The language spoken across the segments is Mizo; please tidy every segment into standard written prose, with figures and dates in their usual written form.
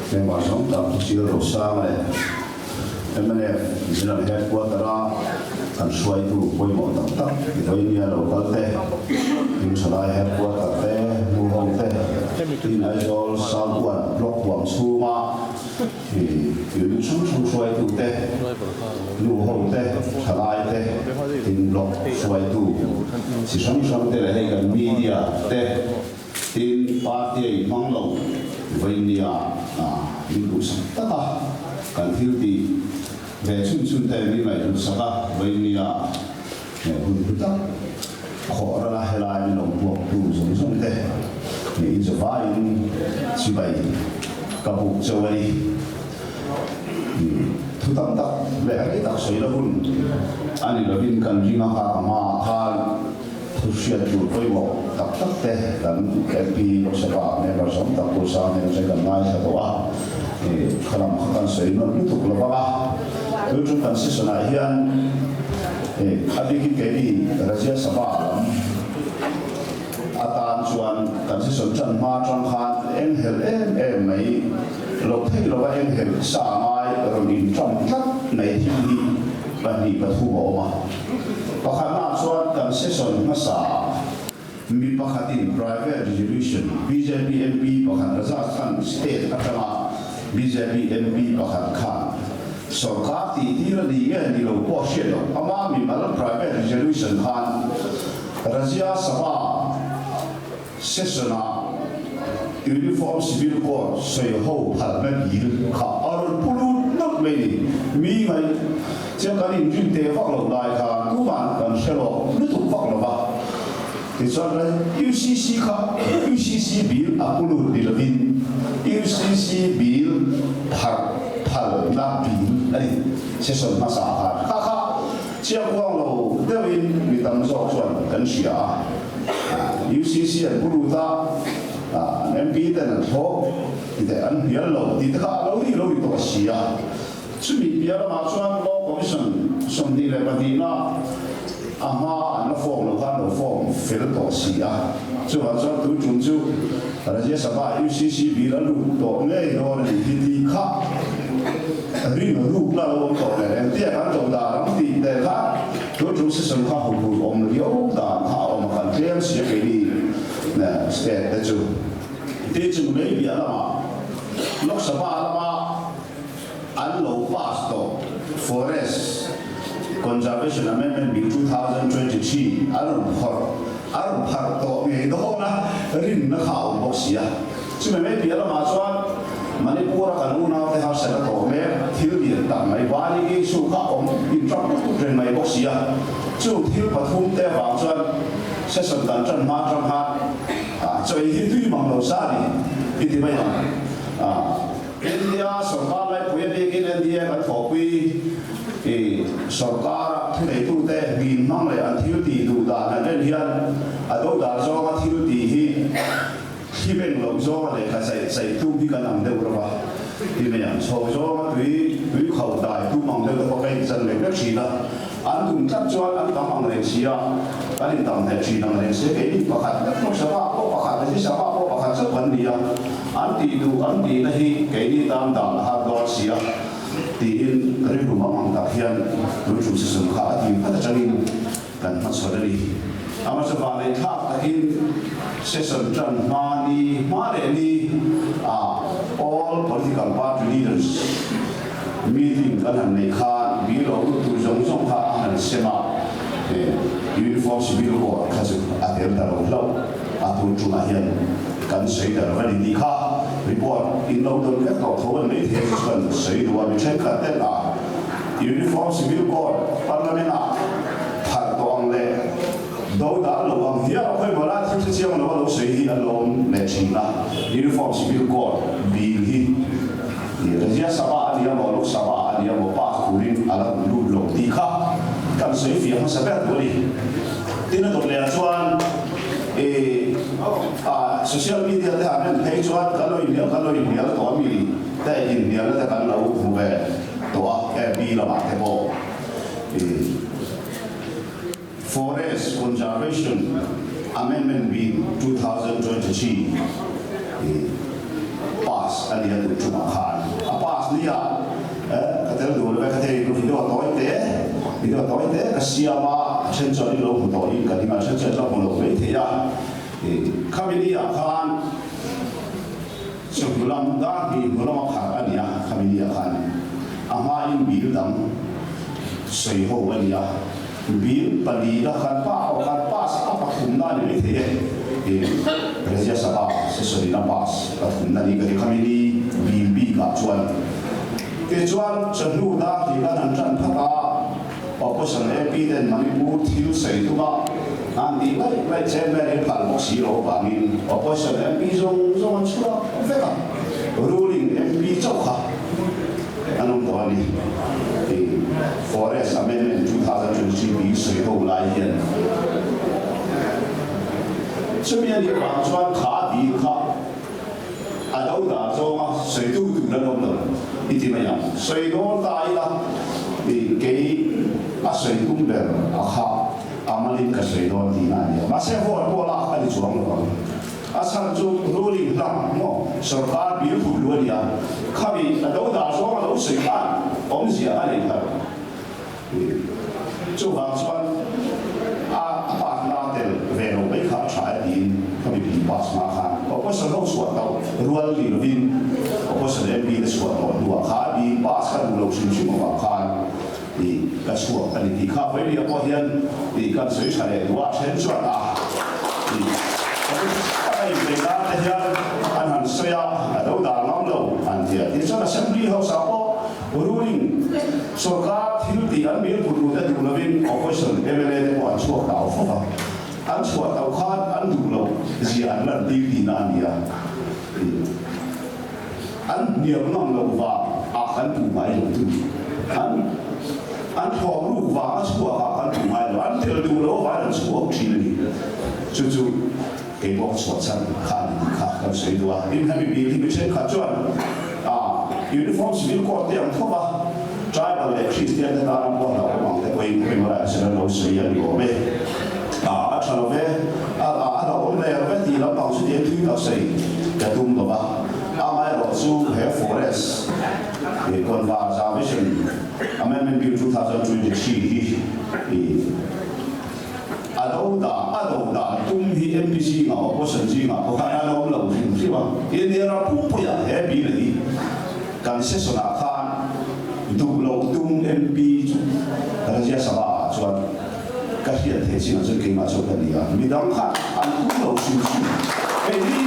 Member zawng tak Sir Rosang leh mnf General Headquarter-a kan hruaitu pawimawh tak tak Vawinia lo kal te, Tin Thalai Headquarter te, nu ho te, Tin Aizawl South One Block huam chhunga Unit hrang hrang hruaitu te, nu ho te, thalai te, Tin Block hruaitu chi hrang hrang te leh hei kan media te, Tin, party a inhmang lo Vawinia min duhsak tak a, kan thil tih ve chhun chhun te min ngaihhlut-sak a, Vawinia hun hlu tak khawh rala helai min lo puaktu zawng zawng te in zavaiin chibai ka buk cheu a ni. Thu tam tak leh rei tak sawi la hun a ni lovin kan ring a, kha ka hmaah khan Thu hriat tur pawimawh tak tak te kan MP Lok Sabha member zawng tak Pu Sang nen chuan kan ngaithla tawh a, kha lam kha kan sawi nawn lutuk lo vang a. Tun chu kan session ah hian a bikin keini Rajya Sabha lam atan chuan kan session tan hma atang khan enghelh em em mai loh theih lova enghelh sa ngai rawn inṭam tlat mai thil hi 2 3 a awm a. Pakhatna chuan kan session hmasa mi pakhatin private resolution bjp MP pakhat Rajasthan state atanga bjp MP pakhat khan sorkar tih tir a ni nge ni lo pawh hriat loh ama mimal private resolution khan Rajya Sabha session-ah Uniform Civil Code sawi ho phalna dil kha a rawn pu lut nawlh mai ni. Mi ngaih chiang kan inrin teh vak lo lai khan tuman kan hre lawk lutuk vak lo va. Tichuan kan UCC kha UCC bill a pu lut ni lovin UCC bill pharh phalna bill a ni session hmasa khan kha kha chiang kuang lo deuhin mi tam zawk chuan kan hria a. UCC an pu lut a, an MP ten an thlawp ti te an hnial lo tih te kha a lo ri lo ri tawh a si a. Chumi piah lamah chuan Law Commission 22 na a hma an la form lo khan lo form fel tawh si a. Chuvang chuan tun tum chu Rajya Sabha UCC bill a lut tawh ngei dawn a ni hi tih kha rin rukna lo awm tawh nen engtia kan to dan ang tih te kha Tun tum session kha hun hun awm riau dan kha a awm a, kan tlem sia keini state te chu. Tin chu mei piah lamah Lok Sabha lama an lo pass tawh Forest Conservation Amendment Bill 2023 an rawn phawrh a rawn pharh tawh ngei dawn a, rinna kha a awm bawk sia. Chumi mai piah lamah chuan Manipur-a kan unaute harsat a tawh mek, thil lian tak mai Vani issue kha awm inṭap lutuk reng mai bawk si a. Chu thil pathum te avang chuan session kan ṭan hma aṭang khan chawi hi tui mang lo sa a ni i ti mai ang. India sorkar laipui a bikin NDA kan thawhpui i sorkara thuneitute min hmang leh an thil tih duh dan an en hian a dodal zawnga thil tih hi Thli beng loh zawnga lehkha chaih chaih tum hi kan ang deuh reuh a, ti mai ang. Chho zawnga tui tui kho dai tum ang deuh te pawh ka inchan leh vek thin a. An tum tlat chuan an tam ang reng si a, kan intam hneh thin ang reng si a. Keini pakhat vek hlawk Sabha pawh pakhat leh si Sabha pawh pakhat chauh kan ni a, an tih duh an tihna hi keini tan dan a har dawn si a, tiin rilru mang ang tak hian tui tum session kha a ti phat atangin Kan hmachhawn a ni. Amah leh thlak takin session tan hma ni hma leh ni ah all political party leaders meeting kan han neih khan bill lo lut tur zawng zawng kha a han sem a, uniform civil code kha chu a tel ta lo hlauh a tun tumah hian kan sawi ta lo a ni tih kha report in lo dawn vek tawh tho a ni maithei a chu kan sawi duh a mi thenkhat ten a Uniform Civil Code Parliament ah pharh tawh ang leh do dan lo ang hial khawi mala thil hre chiang lo a lo sawi hi a lawm leh thin a. Uniform Civil Code bill hi Rajya Sabha a nia maw Lok Sabha a nia maw pass turin a la rawn lut lo tih kha kan sawi fiah hmasa ber duh a ni. Tin a dawt leh ah chuan social media te han en phei chuan kan lo inhnial kan lo inhnial tawh a mi te inhnialna te kan lo hmu ve. Tawh a FB lamah te pawh Forest Conservation Amendment Bill 2023 pass. pass a nia tun tumah khan a pass nia ka tel duh lo e ka thei video tawi te video tawi te ka siam a a then chuan in lo hmu tawh in ka ding a a then chuan in lo hmu lo mai thei a khami ni ah khan chawhnu lam dar hnih hnu lama khat a ni a khami ni ah khan a hma in bil dang sawi ho a ni a. Bill palina kan pa aw kan pass a pathumna a ni mai thei e i Rajya Sabha session in a pass pathumna ni ka ti khami ni bill bik ah chuan tichuan chawhnu dar tih kan han tan phat a opposition MP ten Manipur thil sawi tum a an tih laih laih chairman in phal bawk si lo avangin opposition MP zawng zawng an chhuak vek a ruling MP chauh kha An awm tawh a ni. I Forest Amendment 2023 bill sawi ho lai hian chumi a nih vang chuan kha bill kha a do dah zawnga sawi tu tur an awm lo i ti mai ang. Sawi dawn ta ila i kei a sawi tum ber a kha a malin ka sawi dawn tihna a ni a. Mahse vote pawh lak a ni chuang lo ang. A chhan chu ruling hlang maw sorkar bil thut lu a nia, khami a do dah zawng a lo sawi khan awmzia a nei thar. Chuvang chuan a part na tel ve lo mai kha a tha e tiin khami bil pass hma khan opposition ho chhuah tawh rual ni lovin opposition MP te chhuah tawh hnuah kha bil pass kha duh lo hrim hrim avang khan ka chhuak a ni tih kha Vawilia pawh hian kan sawi tha leh duh a, then chuan a ka inbeih nan te hian an han sawi a, a do dan ngam lo an ti a. Tichuan Assembly House ah pawh ruling sorkar thil tih an mil put ru te duh lovin opposition mla te pawh an chhuak tau fo va, an chhuah tauh khan an duh loh zia an lantir tihna a ni a. An hniam ngam loh vang ah kan puh ngai lo tu. An an thawk ruk vang a chhuak ah kan puh ngai lo. An tel duh lo avangin an chhuak thin a ni. Chu chu kei pawh ka chhuah chhan kha a ni tih kha kan sawi duh a. Tin, hemi bil hi mi thenkhat chuan ah Uniform Civil Code te ang tho va, Tribal leh Kristian te tana pawh hlauhawm ang te pawhin hemi hmunah hian an lo sawi a ni awm e. Ah a tha lo ve, a a hlauhawm ve lo ve tih lampang chu tiang thui tak sawi ka tum lo va. Amaherawh chu he Forest Conservation Amendment Bill 2023 hi a do dan a do dan tum hi MP zingah opposition zingah pawh khan an awm lo hrim hrim a. India ram pumpuiah he bill hi kan session ah khan duh loh tum MP chu Rajya Sabha ah chuan ka hriat theih chinah chuan keimah chu ka ni a, midang khan an tum lo hrim hrim. Hei hi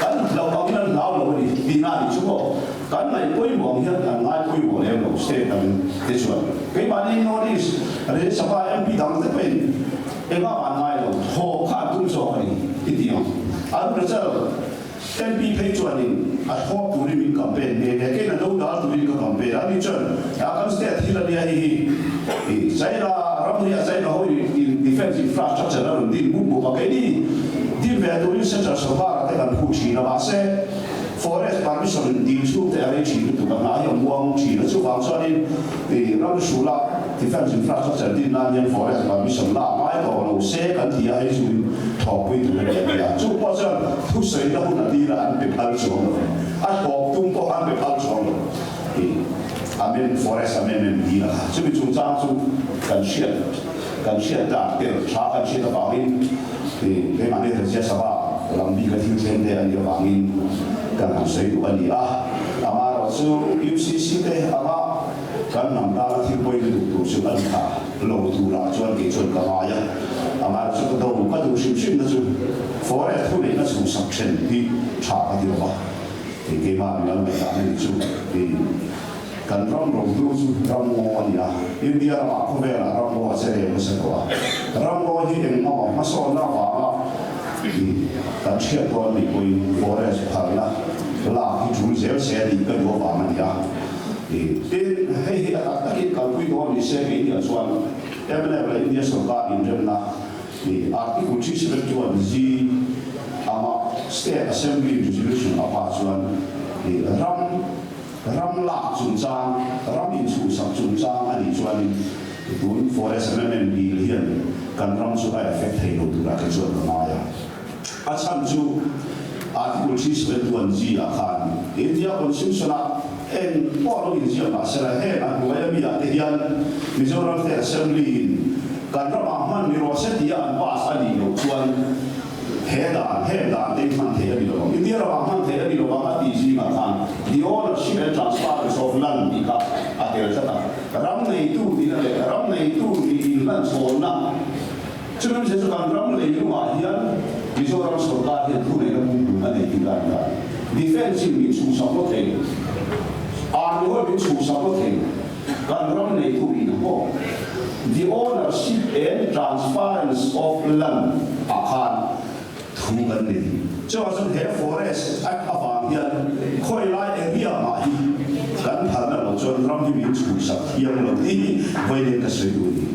kan hlauh angin an hlau lo a ni tihna a nih chu maw? Kan ngaih pawimawh ang hian an ngai pawimawh lem lo state dang te chuan. Keimahni North East Rajya Sabha MP dang te pawhin engah an ngai lo, thawk kha an tum zawk a ni ti tih ang. Arunachal MP phei chuanin a thawk turin min campaign nghe nghe, keiin a do dal turin ka campaign a, ani chuan a kan state thil a nia hei hi i China ram hi a China ho in defence infrastructure a rawn din mup mup a, keini din ve turin central sorkar ah te kan phu thin a, mahse forest permission dil chhung te a rei thin lutuk a, hna hi a muang thin a, chuvang chuanin i ram hrula defence infrastructure din nan hian forest permission lak ngai tawh lo se kan ti a, hei chu in thawkpui tur a ni a ti a, chu pawh chuan thusawi na hun a dil a an pe phal chuang lo, a thawk tum pawh an pe phal chuang lo i amend forest amendment dil a kha, chumi chungchang chu kan hriat kan hriat dan tel tha kan hriat avangin i keimahni Rajya Sabha lam bik a thil thleng te a nih avangin kan han sawi duh a ni a, amaherawhchu UCC te anga Kan hnam tana thil pawi lutuk tur chu an tha lo turah chuan kei chuan ka ngai a, a ngai chu ka do ka duh hrim hrim na chu forest thu neihna chhungsak then hi tha ka ti lo va, kei keimah mi lo ngaihdan a nih chu i kan ram rohlu chu ram ngaw a ni a, India ramah khawvelah ram ngaw a che reng nasa tawh a, ram ngaw hi eng emaw hmasawnna avanga i kan hriat dawn nih pawhin forest phalna lak hi tul zel se a tih ka duh avang a ni a. Tin, hei hi a tak takin kalpui dawn ni se kei nia chuan mnf leh India sorkar inremna Article 371 G anga State Assembly Resolution a pa chuan ram ram lak chungchang, ram inchhuhsak chungchang a nih chuanin tun Forest Amendment Bill hian kan ram chu a effect thei lo turah kei chuan ka ngai a. A chhan chu. Article 371 G ah khan India Constitution ah eng pawh lo inziak mah sela heng a hnuai ami ah te hian Mizoram State Assembly in kan ramah hman ni rawh se tia an pass a nih loh chuan he dan, heng dan te hi hman theih a ni lo ang. India ramah hman theih a ni lo ang a tih zingah khan the ownership and transference of land tih kha a tel tlat a. Ram neitu nihna leh ram neitu nih inhlanchhawnna Chumi chu kan ram leilungah hian Mizoram sorkar hian thuneihna pumhlum a nei tih lai khan Defence in min chhuhsak lo thei, Army ho in min chhuhsak lo thei, kan ram neitu in pawh The ownership and transference of land ah khan thu kan nei. Chuvang chuan he Forest Act avang hian khawi lai area mah hi kan phalna lo chuan ram hi min chhuhsak thiang lo tih hi vawiin ka sawi duh a ni.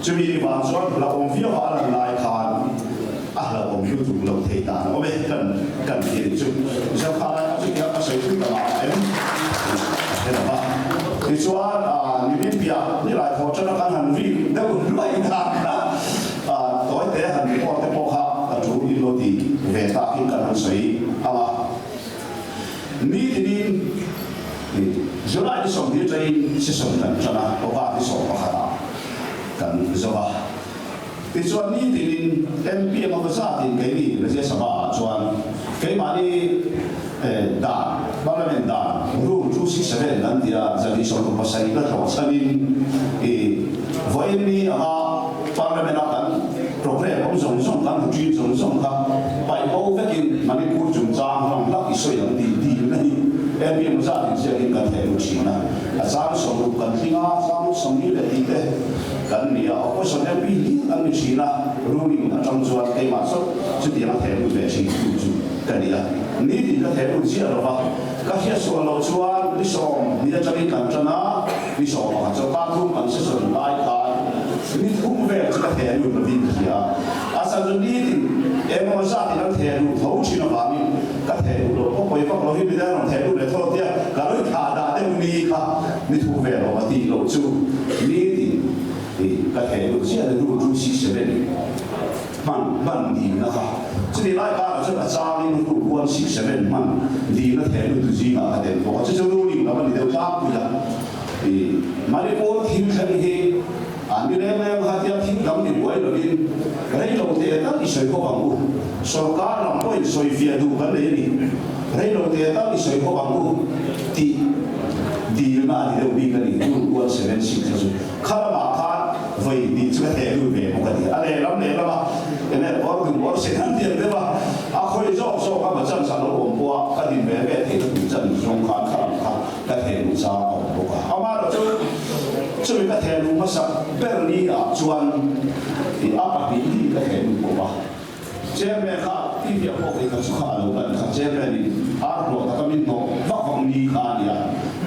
Chumi vang chuan hlauhawm viau a lan lai khan a hlauhawm lutuk lo thei dan a awm e kan kan ti a nih chu. Zokhar lai kha chutia ka sawi thui ta mah em a hre lo va. Tichuan nimin piah nilai thawh tana kan han rik deuh hluai dan kha tawi te han report te pawh kha a tul in lo ti ve takin kan han sawi ang a. Nitinin July ni 20 atangin session kan tan a, August ni 11 ah kan zo a. Tichuan nitinin MP emaw zatin keini Rajya Sabha ah chuan keimahni dan, Parliament dan, Rule 267 an tia 267 ka tlawh chhanin vawiin ni anga Parliament a kan programme awm zawng zawng, kan routine zawng zawng kha paih bo vekin Manipur chungchang ram hlak i sawi ang tih dilna hi MP emaw zatin ziakin kan theh lut thin a. A chang 60 kan tling a, chang 40 leh tih te kan ni a, opposition MP hlir an ni thin a, ruling atang chuan keimah chauh chutiang a theh lut ve thin tu chu ka ni a, nitin ka theh lut ziah lo va, ka hriatsual loh chuan ni 20 atangin kan tan a, ni 11 chu kar thum kan session lai khan ni thum vel chu ka theh lut lovin ka hria a, a chhan chu nitin engemaw zatin an theh lut tho thin avangin ka theh lut loh pawh pawi vak lo hi midang rawn theh lut leh tho tia ka lo inthlah dah deuh ni kha ni thum vel awm a tih loh chu nitin ka theh lut chiah le rule 267 hman hman dihna kha chutih lai karah chuan a changin rule 167 hman dihna theh lut tu zingah ka tel bawk a chu chu ruling lam a ni deuh tlangpui a Manipur thil thleng hi A ni reng reng kha tia thil dang ni buai lovin rei lo te tak i sawi khawp ang u. Sorkar lam pawhin sawi fiah duh kan nei a ni. Rei lo te tak i sawi khawp ang u tih dilna a ni deuh bik a ni. Rule 176 kha chu kha lamah khan vawi hnih chu ka theh lut ve bawk a ni. A lehlam lehlama enge awr dum awr se han tiang deuh a, a khawi zawk zawk a ma chance a lo awm pawh a ka din ve ve theih na tur chan zawng khan kha lam kha ka theh luh chang a awm bawk a. Amaherawhchu chumi ka theh luh hmasak ber ni ah chuan i a pahnih hi ka theh lut bawk a. Chairman kha i biak pawh kei kha chu kha a lo lan kha chairman in ar hlawh taka min hnawh vak vak ni kha a nia.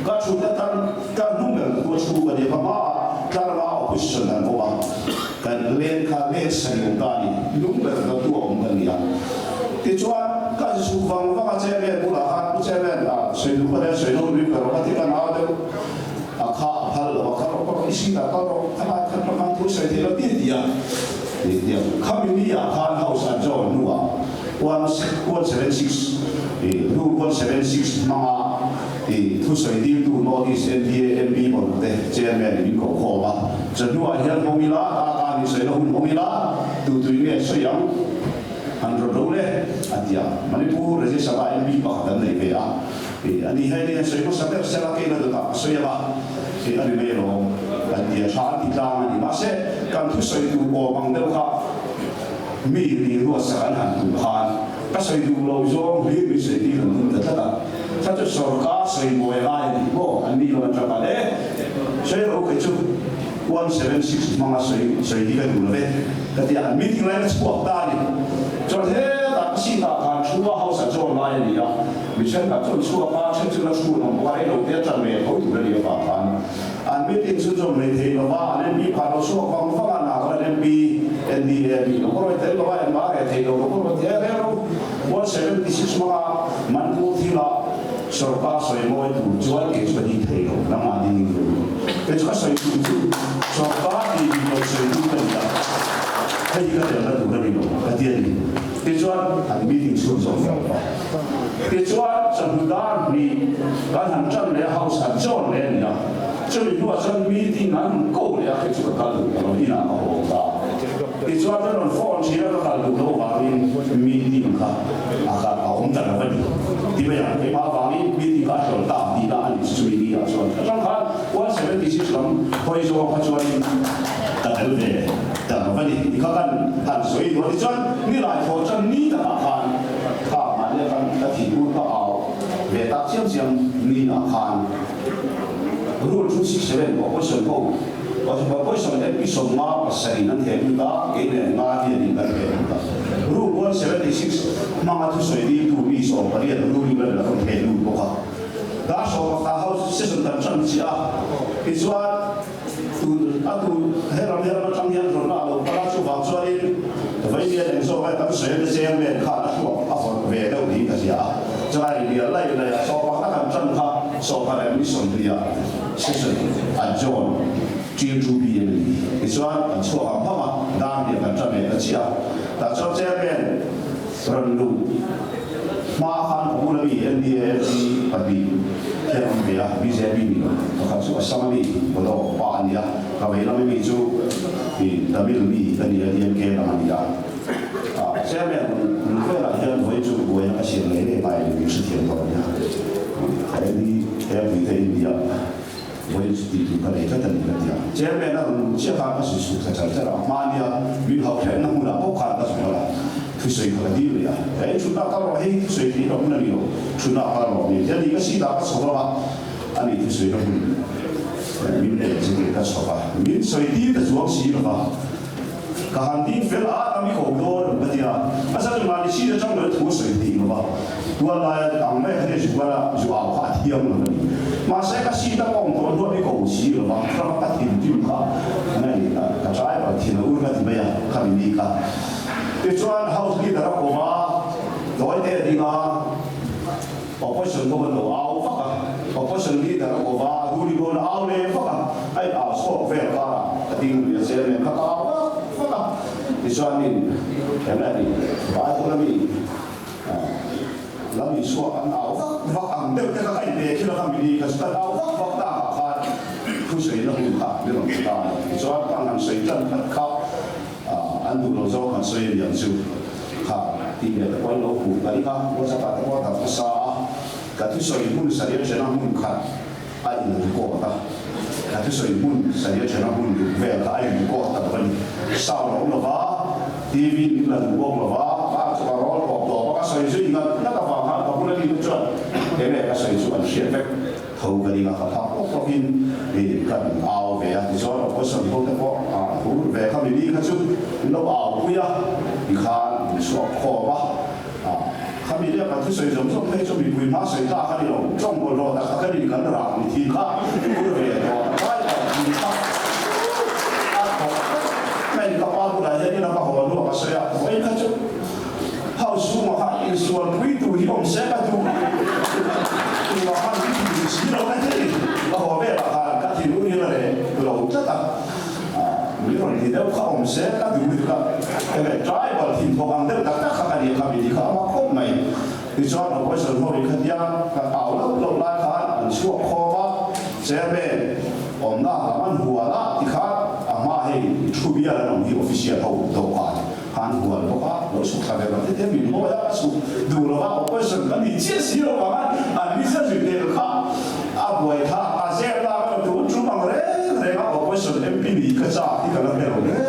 Ka thutna tlar tlar hnung ber tu a chhu ka nia ka hma ah tlar nga opposition an awm a kan len kha len sa ni awm ta a ni hnung ber ka tu a awm ka nia. Tichuan ka chhuk vang vang a chairman bulah khan pu chairman ah sawi duh ka nia sawi lo lui ka rawh ka ti ka nau deuh a kha a phal lo a kha rawh ka rawh i seat ah kal rawh kha lai khan ka hmang thu sawi thei lo ti ti a ti ti a khami mi ah khan house an join hnuah one 176 rule 176 hmanga i thusawi diltu North East NDA MP bawlh te chairman in min koh khawm a chawhnuah hian hawng ila ta ta ni sawi na hun hawng ila tutui nge sawi ang An rawn ro le, a ti a. Manipur Rajya Sabha MP pakhat an nei ve a. A ni hei ni a sawi hmasa ber sela keina dawtah ka sawi ang a, a ni mai alawm, an ti a. Tha an ti tlang a ni. Mahse, kan thusawi tur awm ang deuh kha mi rilruatsak an han tum khan ka sawi duh lo zawng hlir min sawi tir an tum ta tlat a. Kha chu sorkar sawi mawi a ngai a ni maw? An ni lo an tap a le. Sawi ro kei chu. 176 hmanga sawi sawi hi ka duh lo ve ka ti a, an meeting laiin a chhuak ta a ni. Chuan hetah ka seat ah khan thu a house a join lai a ni a, mi thenkhat chu an chhuak a, then chu la thu an awm bawk a, rei lo te a tan ve tho tur a ni avang khan an meeting chu zawm rei thei lo va, an MP khan lo chhuak vang vang a, Nagaland MP, NDA mi lo rawi tel lo a, engmah a reh thei lo, lo rawi thei a, rei ro 176 hmanga Manipur thila Sorkar sawi mawi tur chuan kei chu ka ding thei lo, nangmah ding in lo. Kei chu ka sawi tur chu sorkar tih dik lo sawi tur ka ni a, hei hi ka telna tur a ni lo ka ti. ti a ni. Tichuan an meeting chhun zawk zawk a. Tichuan chawhnu dar hnih kan han tan leh a, house han chawn leh a ni a. Chumi hnuah chuan meeting an han ko leh a, kei chu ka kal duh ta lo, inah ka haw ta. Tichuan ka rawn phone thin a, ka kal duh loh vangin meeting kha a kal a awm ta lo a ni. Ti mai ang, keimah avangin meeting kha a hlawl ta tihna a ni chu chumi ni ah chuan. Atang khan 176 lam hawi zawng kha chuanin ka tel ve ta lo a ni. Ti kha kan han sawi duh a. Tichuan nilai thaw chuan ni takah khan kha mahni a kan ka thinur ka au ve tak chiam chiam ni ah khan Rule 267 opposition ho opposition MP 57 in an theh lut a, kei leh nga hian in kan theh lut a. Rule 176 hmanga thusawi diltu mi 18 ruling level a rawn theh lut bawk a. Dar 10 house session kan tan chiah a, tichuan tun a tu he ram he ram atang hian rawn a lo kal a, chuvang chuanin Vailia eng zawk e kan sawi a chairman khan a hruak a vawrh ve deuh niin ka hria a, chulai bial laih laih a 10 kan tan kha 10 leh mi 20 ah session adjourn till 2 pm a ni. Tichuan kan chhuak ang phang a, dar hnih kan tan leh ta chiah a, tah chuan chairman rawn luh Hma khan ka bula mi NDAFC pahnih hian awm ve a, bjp ni lo, pakhat chu Assam ami Bodo pa a ni a, ka vei lam ami chu Tamil mi ka ni a, DMK lam a ni a. Chairman Lungvelah hian vawi chu buaina ka siam ngei ngei ngai lo min hrethiam tawh a nia. Ka NDA puite India vawi chu tih tur ka nei tlat a ni ka ti a. Chairman a rawn luh chiah khan ka sawi chhuk thla char char a, hmania min hauh hrehna hmunah bawk khan ka zuk a la. Thusawi kha ka dil leh a, hei thutna kal rawh, hei thusawi theih loh hun a ni lo, thutna kal rawh ni hian ni ka seat ah ka chho vang a, ani thusawi na hun min pe chu kei ka chho a, min sawi tir ta chuang si lo va, ka han ding fel a, ka mi ko dawn ang ka ti a, a zan engmah ni seat atang lo thu a sawi theih lo va, tual laia ang mai kha chu kal a, zu au kha a thiam lo a ni, mahse ka seat a kawng tawh hnuah mi ko si lo va, truck ka thinrim kha ngaih ka driver thin a ur ka ti mai a, khami ni kha. Tichuan House Leader a kawm a, Dawite a ding a, Opposition ho an lo au vak a, Opposition Leader a kawm a, Ruling ho an au leh vak a, a in au chhuak vel karah a ding lui a, Chairman kha ka au vak vak a, tichuanin eng nge ni Bible ami lam Isua an au vak vak ang deuh te kha ka inpe thil a kha mini kha chu kan au vak vak tak ah khan thusawi na hun kha min rawn pe ta a ni. Tichuan ka han sawi tan phat kha. An duh lo zawk han sawi a niang chu kha tih leh te pawhin lo hmuh ka ring a, WhatsApp ah te pawh a darh nasa a, ka thusawi hmun saria thena hmun khat a in record a, ka thusawi hmun saria thena hmun ruk vel kha a in record ta lo a ni. Sound a awm lo va, TV min la duh bawk lo va, ka chu ka rawl tawp tawp a, ka sawi zui ngat ngat avang khan ka bula mi te chuan enge ka sawi chu an hriat vek. Tho ka ding a, ka phak pawk pawk in kan au ve a, tichuan opposition ho te pawh a hur ve kha mimi kha chu min lo au pui a, tikhan min chhuak khawm a, khami leh kan thusawi zawng zawng phei chu mipui hma sawi tlak a ni lo, tawng bawlhhlawh tak tak a ni, kan rah ni thin kha hur ve tawh a kai tak thin kha a thawk vek mai ni, ka pa bulah hian ina ka haw hnuah ka sawi a, vawiin kha chu. House chhungah khan insualpui tur hi awm se ka duh. Tumah khan min tih duh si lo ka ti. Ka haw velah khan ka thinlung hi la reh lo tlat a. Min rawn ti deuh kha awm se ka duh lutuk a. Enge tribal thinthawk ang deuh tak tak kha ka nih kha mi ti kha a mak khawp mai. Tichuan opposition ho in khatia ka au loh loh lai khan an chhuak khawm a, chairman awmna lam an hual a tikhan a hma hei thu bial an awm hi official ho dawhkan Han hual bawk a, lo chhuk thla ve lo te te min hawi a, ka chhuk duh lo a, opposition ka ni chiah si lo vang a, an ni zet zui tel kha a buai kha a zep lak a tun tum ang reng reng a, opposition MP nih ka chak hi ka la hre lo reng.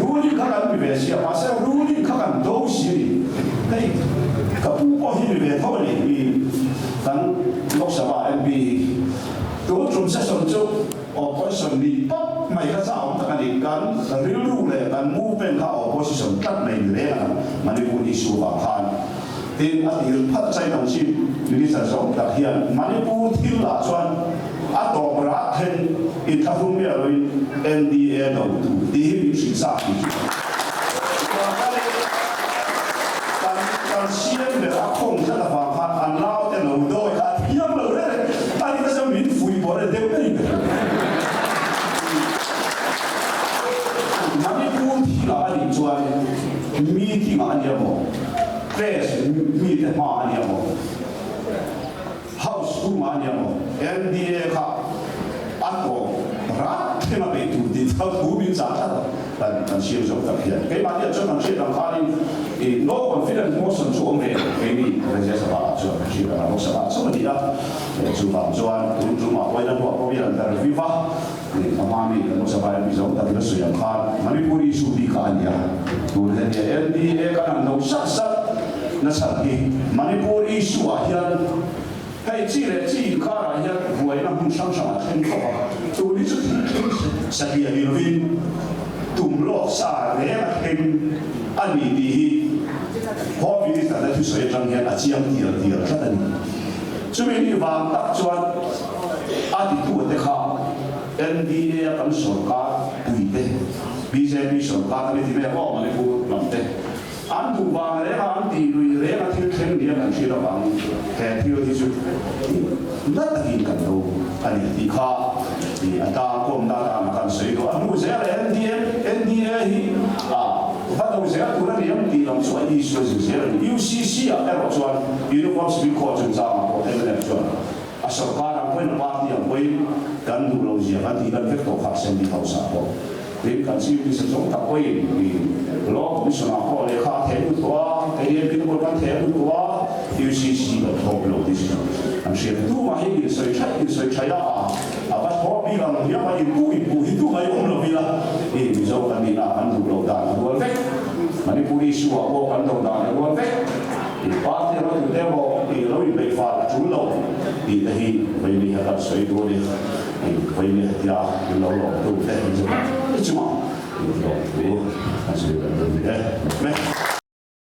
Ruling kha kan mi ve si a, mahse ruling kha kan do si a ni. Hei ka pu pawh hi mi ve tho a ni, mi kan Lok Sabha MP hi. Tun tum session chu Opposition nih pap mai kha chah awm tak a ni. Kan rilru leh kan movement kha opposition tlat mai ni reng a lang. Manipur issue vang khan. Tin, a tir phat chai kan Chief Minister zawng tak hian Manipur thil lah chuan a tawp rah then inthlahrung miah loin NDA do tur tih hi min hrilh zak tih chu. Kan kan siam ber a khawng tlat avang khan an naute lo dawi kha a thiam lo reng reng a ni nasa min fuih pawh reng deuh daih ber. Manipur thilah a nih chuan. nia maw, press mite hma a nia maw, House chhungah a nia maw, NDA kha a tawp rat thleng a beih tur tih chau thu min chah tlat a, kan kan siam zawk tak hian. Keimahni ah chuan kan hriat ang khanin i no confidence motion chu awm ve lo, keini Rajya Sabha ah chuan kan hriat ang a, Lok Sabha ah chauh a ni a, chuvang chuan tun tumah pawhin a hnuah pawh hian an tarviv a, a hma mi kan Lok Sabha MP zawng takin a sawi ang khan Manipur issue bik kha a ni a, tun hetiang NDA kan han do sat sat nachhan hi Manipur issue ah hian hei chi leh chi inkarah hian buaina hmun hrang hrang a thleng khawp a, tun hi chu thil thleng satliah ni lovin tum lawk sa reng a thleng a ni tih hi Home Minister te thusawi atang hian a chiang tial tial tlat a ni. Chumi ni vang tak chuan a titute kha NDA a kan sorkar puite, bjp sorkar te ni ti mai ang aw Manipur lam te, an duh vang reng a, an tih lui reng a thil thleng nia kan hriat avangin he thil hi chu na takin kan do a ni tih kha a tlangkawmna atana kan sawi duh a. Hnu zel a NDA NDA hi a va do zel tur a ni ang tih lam chu a issue a zir zel a ni. UCC ah erawh chuan Uniform Civil Code chungchangah pawh mnf chuan A sorkar ang pawhin a party ang pawhin kan duh lo zia kan tih lan vek tawh kha Assembly House ah pawh tin kan Chief Minister zawng tak pawhin i Law Commission ah pawh lehkha a theh lut tawh a, kei MP te pawh kan theh lut tawh a, UCC kan thawk lo tih chu an hriat a, tumah hi insawi thaih insawi thaih a a va thawk bik ang hiam a inpuh inpuh hi tumah hi awm lo ila i Mizo kan nihna kan duh loh dan a rual vek, Manipur issue ah pawh kan do dan a rual vek. I party anga tute emaw i lo inbeih fal a tul lo tih te hi Vaini a kan sawi duh a ni. I Vaini hetia min lo lawm tu te hi chu i chungah i tlawm thu kan sawi ber dawn ni e.